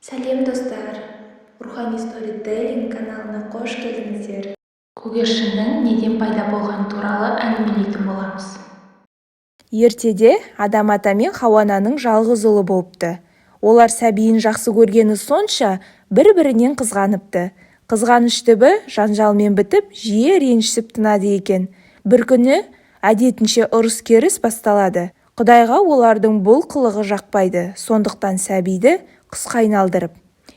Сәлем, достар! Рухани сторителлинг каналына қош келдіңіздер! Көгершіннің неден пайда болғаны туралы әңгімелейтін боламыз. Ертеде Адам ата мен Хауа ананың жалғыз ұлы болыпты. Олар сәбиін жақсы көргені сонша, бір-бірінен қызғаныпты. Қызғаныш түбі жанжалмен бітіп, жиі ренжісіп тынады екен. Бір күні әдетінше ұрыс-керіс басталады. Құдайға олардың бұл қылығы жақпайды. Сондықтан сәбиді құсқа айналдырып: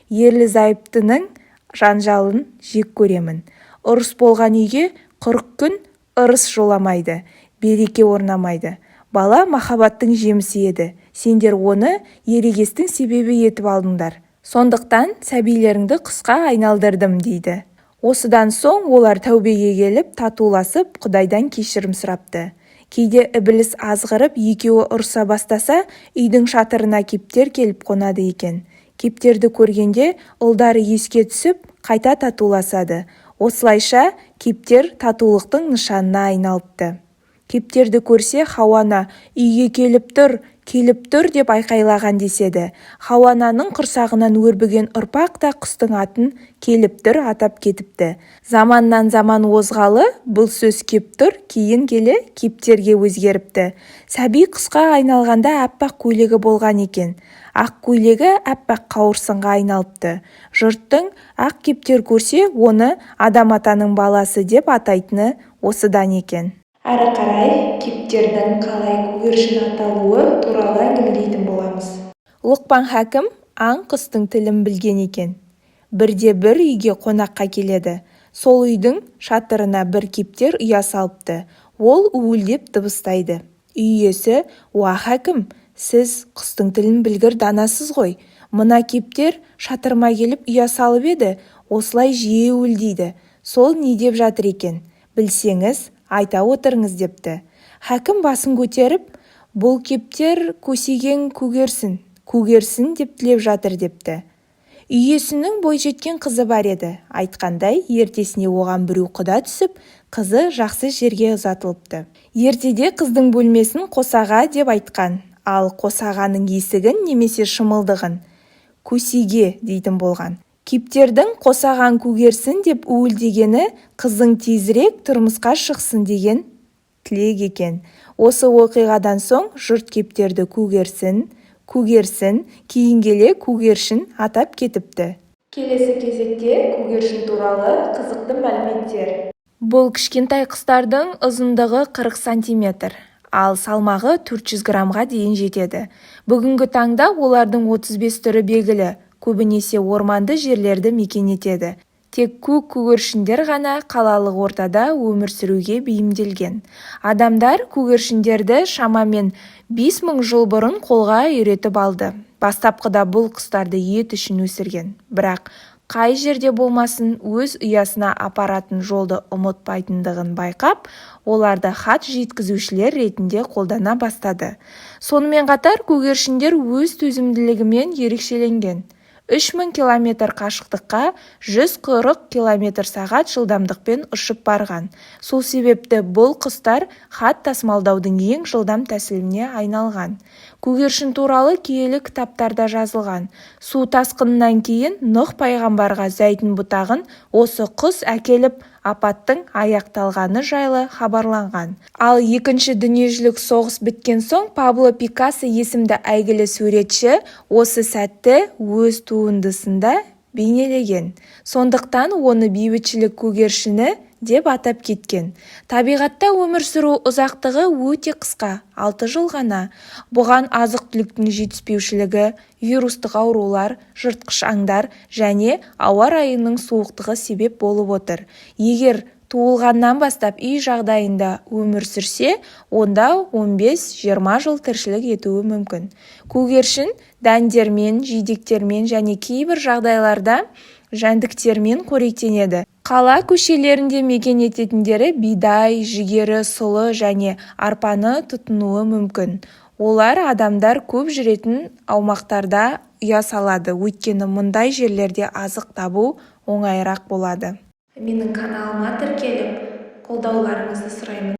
"Ерлі-зайыптының жанжалын жек көремін. Ұрыс болған үйге 40 күн ырыс жоламайды, береке орнамайды. Бала махаббаттың жемісі еді, сендер оны ерегестің себебі етіп алдыңдар. Сондықтан сәбилеріңді құсқа айналдырдым", – дейді. Осыдан соң олар тәубеге келіп, татуласып, Құдайдан кешірім сұрапты. Кейде ібіліс азғырып, екеуі ұрыса бастаса, үйдің шатырына кептер келіп қонады екен. Кептерді көргенде ұлдары еске түсіп, қайта татуласады. Осылайша кептер татулықтың нышанына айналыпты. Кептерді көрсе, Хауа ана: "Үйге келіп тұр, келіп тұр!" – деп айқайлаған деседі. Хауа ананың құрсағынан өрбіген ұрпақ та құстың атын Келіп тұр атап кетіпті. Заманнан заман озғалы бұл сөз кеп тұр, кейін келе кептерге өзгеріпті. Сәби құсқа айналғанда аппақ көйлегі болған екен. Ақ көйлегі аппақ қауырсынға айналыпты. Жұрттың ақ кептер көрсе, оны Адам атаның баласы деп атайтыны осыдан екен. Әрі қарай кептердің қалай көгершін аталуы туралы әңгімелейтін боламыз. Лұқпан хакім аң-құстың тілін білген екен. Бірде бір үйге қонаққа келеді. Сол үйдің шатырына бір кептер ұя салыпты. Ол уілдеп дыбыстайды. Үй иесі: "Уа, хакім, сіз құстың тілін білгір данасыз ғой. Мына кептер шатырыма келіп ұя салып еді, осылай жиі уілдейді. Сол не деп жатыр екен, білсеңіз, айта отырыңыз", – депті. Хакім басын көтеріп: "Бұл кептер көсегең көгерсін, көгерсін деп тілеп жатыр", – депті. Үй иесінің бойжеткен қызы бар еді. Айтқандай, ертесіне оған біреу құда түсіп, қызы жақсы жерге ұзатылыпты. Ертеде қыздың бөлмесін қосаға деп айтқан, ал қосағаның есігін немесе шымылдығын көсеге дейтін болған. Кептердің "қосағаң көгерсін" деп уілдегені қызың тезірек тұрмысқа шықсын деген тілек екен. Осы оқиғадан соң жұрт кептерді көгерсін, көгерсін, кейін келе көгершін атап кетіпті. Келесі кезекте көгершін туралы қызықты мәліметтер. Бұл кішкентай құстардың ұзындығы 40 сантиметр, ал салмағы 400 граммға дейін жетеді. Бүгінгі таңда олардың 35 түрі белгілі. Көбінесе орманды жерлерді мекен етеді. Тек көк көгершіндер ғана қалалық ортада өмір сүруге бейімделген. Адамдар көгершіндерді шамамен 5000 жыл бұрын қолға үйретіп алды. Бастапқыда бұл құстарды ет үшін өсірген. Бірақ қай жерде болмасын өз ұясына апаратын жолды ұмытпайтындығын байқап, оларды хат жеткізушілер ретінде қолдана бастады. Сонымен қатар көгершіндер өз төзімділігімен ерекшеленген. 3000 километр қашықтыққа 140 километр сағат жылдамдықпен ұшып барған. Сол себепті бұл құстар хат тасымалдаудың ең жылдам тәсіліне айналған. Көгершін туралы киелі кітаптарда жазылған. Су тасқынынан кейін Нұх пайғамбарға зәйтүн бұтағын осы құс әкеліп, апаттың аяқталғаны жайлы хабарланған. Ал Екінші дүниежүзілік соғыс біткен соң Пабло Пикассо есімді әйгілі суретші осы сәтті өз туындысында бейнелеген. Сондықтан оны бейбітшілік көгершіні деп атап кеткен. Табиғатта өмір сүру ұзақтығы өте қысқа, 6 жыл ғана. Бұған азық-түліктің жетіспеушілігі, вирустық аурулар, жыртқыш аңдар және ауа райының суықтығы себеп болып отыр. Егер туылғаннан бастап үй жағдайында өмір сүрсе, онда 15-20 жыл тіршілік етуі мүмкін. Көгершін дәндермен, жидектермен және кейбір жағдайларда жәндіктермен қоректенеді. Қала көшелерінде мекен ететіндері бидай, жүгері, сұлы және арпаны тұтынуы мүмкін. Олар адамдар көп жүретін аумақтарда ұя салады, өйткені мұндай жерлерде азық табу оңайырақ болады. Менің каналыма тіркеліп, қолдауларыңызды сұраймын.